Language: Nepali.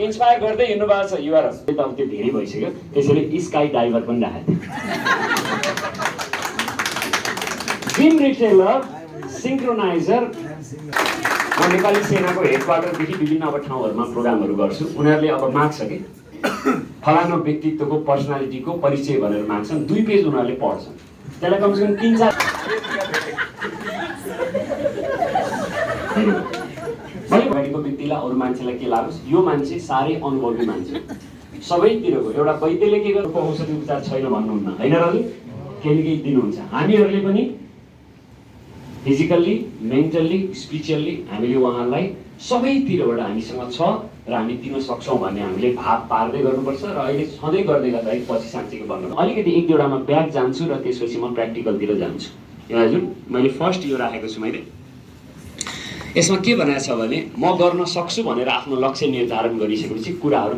इन्स्पायर गर्दै हिँड्नु भएको छ युआर त अब त्यो धेरै भइसक्यो त्यसैले स्काई डाइभर पनि राखेको थिएँ जिम रिटेलर सिङ्क्रोनाइजर म नेपाली सेनाको हेडक्वार्टरदेखि विभिन्न अब ठाउँहरूमा प्रोग्रामहरू गर्छु उनीहरूले अब माग्छ कि फलानु व्यक्तित्वको पर्सनालिटीको परिचय भनेर माग्छन् 2 पेज उनीहरूले पढ्छन् त्यसलाई कमसेकम 3-4 अगाडिको व्यक्तिलाई अरू मान्छेलाई के लागोस् यो मान्छे साह्रै अनुभवी मान्छे सबैतिरको एउटा वैद्यले के गर्नु औषधि उपचार छैन भन्नुहुन्न होइन र केही केही दिनुहुन्छ हामीहरूले पनि फिजिकल्ली मेन्टल्ली स्पिरिचुअल्ली हामीले उहाँलाई सबैतिरबाट हामीसँग छ र हामी दिन सक्छौँ भन्ने हामीले भाव पार्दै गर्नुपर्छ र अहिले सधैँ गर्दै गर्दा पछि साँच्चैको भन्नु अलिकति 1-2वटामा ब्याक जान्छु र त्यसपछि म प्र्याक्टिकलतिर जान्छु यो हजुर मैले फर्स्ट यो राखेको छु मैले यसमा के भनेको छ भने म गर्न सक्छु भनेर आफ्नो लक्ष्य निर्धारण गरिसकेपछि कुराहरू